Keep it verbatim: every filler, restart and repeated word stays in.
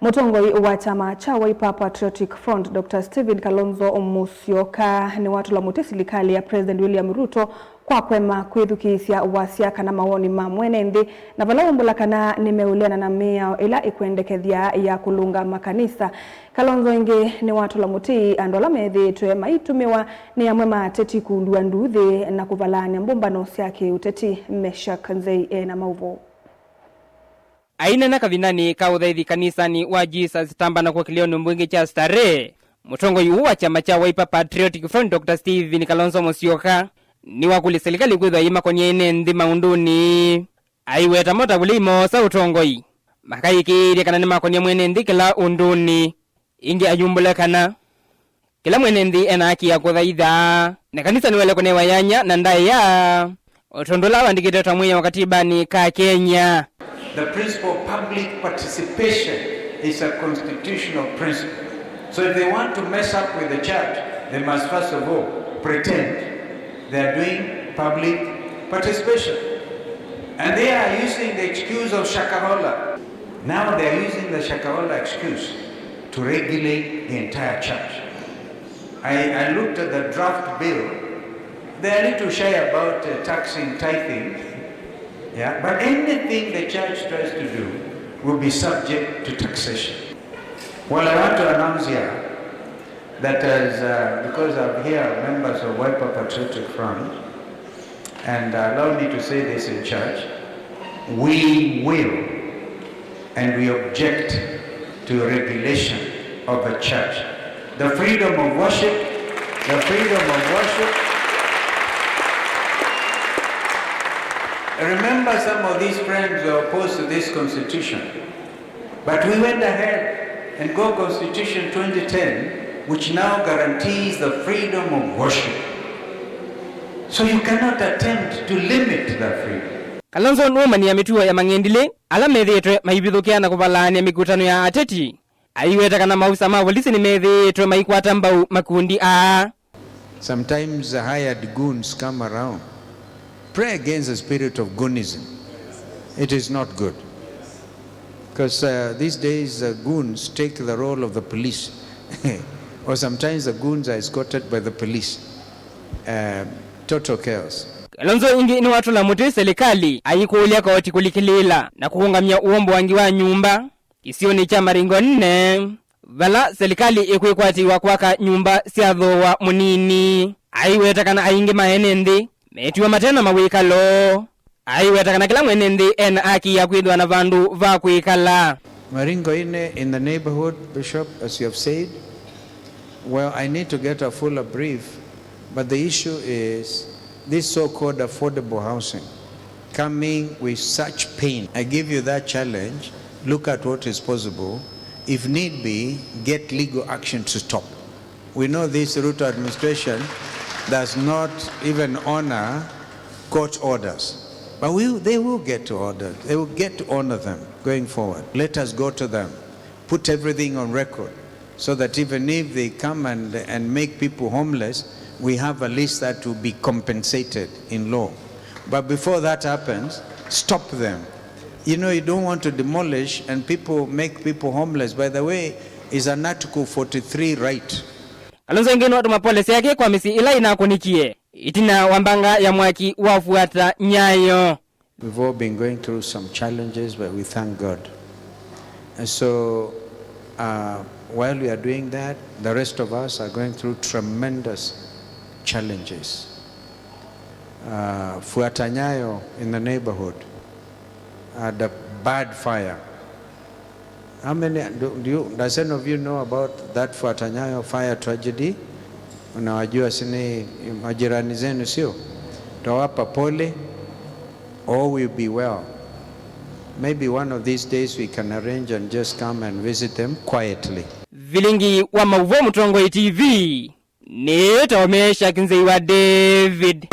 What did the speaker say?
Mũtongoi wa kyama kya Wiper Patriotic Front, Doctor Stephen Kalonzo Musyoka, nĩwatũla mũtĩ silikalĩ ya President William Ruto kwa kũema kwĩthukĩĩsya wasya kana mawoni ma mwene nthĩ, na vala waumbũla kana nĩmeũleana na mĩao ĩla ĩkwendekethya ya kũlũnga makanisa. Kalonzo ĩngĩ nĩwatũla mũtĩ andũ ala methĩĩtwe maitũmĩwa nĩ amwe ma ateti kũlua nduuthĩ na kũvalaany'a mbũmbano sya kĩũteti. Meshack Nzei e na maũvoo. Aineena kavindanĩ ka ũthaithi kanisanĩ wa Jesus Tabernacle kĩlĩonĩ mbunge kya Starehe, mũtongoi ũũ wa kyama kya Wiper Patriotic Front, Doctor Stephen Kalonzo Musyoka, nĩwakũlya silikalĩ kwĩthwa yĩmakonya ene nthĩ maũndũnĩ. Aiweta mo ta vulei moosa ũtongoi, makaĩkĩĩthya kana nĩmakonya mwene nthĩ kĩla ũndũnĩ. Ĩngĩ ayumbũla kana kĩla mwene nthĩ ena haki ya kũthaitha, na kanisa nĩwaĩle kũnewa yanya na ndaĩa, o tondũ ũla wandĩkĩtwe ta mwĩao katibanĩ ka Kenya. The principle of public participation is a constitutional principle. So if they want to mess up with the church, they must first of all pretend they are doing public participation. And they are using the excuse of Shakahola. Now they are using the Shakahola excuse to regulate the entire church. I, I looked at the draft bill. They're a little shy about uh, taxing tithing. Yeah, but anything the church tries to do will be subject to taxation. Well, I want to announce here that as, uh, because I'm here, members of Wiper Patriotic Front, and allow me to say this in church, we will and we object to regulation of the church. The freedom of worship, the freedom of worship. Remember, some of these friends were opposed to this constitution. But we went ahead and got Constitution twenty ten, which now guarantees the freedom of worship. So you cannot attempt to limit that freedom. Kalonzo nũũmanyĩa mĩtuo ya mang'endilĩ ala methĩĩtwe maivithũkĩa na kũvalaany'a mĩkutano ya ateti. Aiweta kana maovisaa ma volisi nĩmethĩĩtwe maikwata mbau makundi aa. Sometimes the hired goons come around. Pray against the spirit of goonism. It is not good. Because uh, these days, uh, goons take the role of the police. Or sometimes the goons are escorted by the police. Uh, total chaos. Kalonzo ĩngĩ nĩwatũla mũtĩ silikalĩ ayĩkũlya koti kũlikĩlĩĩla na kũũngamya ũomboangi wa nyũmba kĩsionĩ kya Maringo Nne, vala silikalĩ ĩkwĩkwatĩw'a kwaka nyũmba sya thooa mũnini. Aiweta kana aingĩ ma ene nthĩ metiwa mate na mawĩkalo. Aiweta kana kĩla mwene nthĩ ena haki ya kwĩthĩwa na vandũ va kwĩkala. Maringo Inn in the neighborhood, Bishop, as you have said, well, I need to get a fuller brief, but the issue is this so-called affordable housing coming with such pain. I give you that challenge. Look at what is possible. If need be, get legal action to stop. We know this Ruto administration does not even honor court orders. But we, they will get to order. They will get to honor them going forward. Let us go to them. Put everything on record so that even if they come and, and make people homeless, we have a list that will be compensated in law. But before that happens, stop them. You know, you don't want to demolish and people make people homeless. By the way, is an Article forty-three right. Kalonzo ĩngĩ nĩwatũma pole syake kwa mĩsyĩ ĩla ĩnakũnĩkie ĩtina wa mbanga ya mwaki wa Fuata Nyayo. We've all been going through some challenges, but we thank God. And so, uh, while we are doing that, the rest of us are going through tremendous challenges. Uh, Fuata Nyayo in the neighborhood had a bad fire. How many, do, do you, does any of you know about that Fuata Nyayo fire tragedy? Unawajua, si ni majirani zenu, sio? Tawapa pole, all will be well. Maybe one of these days we can arrange and just come and visit them quietly. Vilingi wa maũvoo Mũtongoi T V, nĩtawa Meshack Nzei wa David.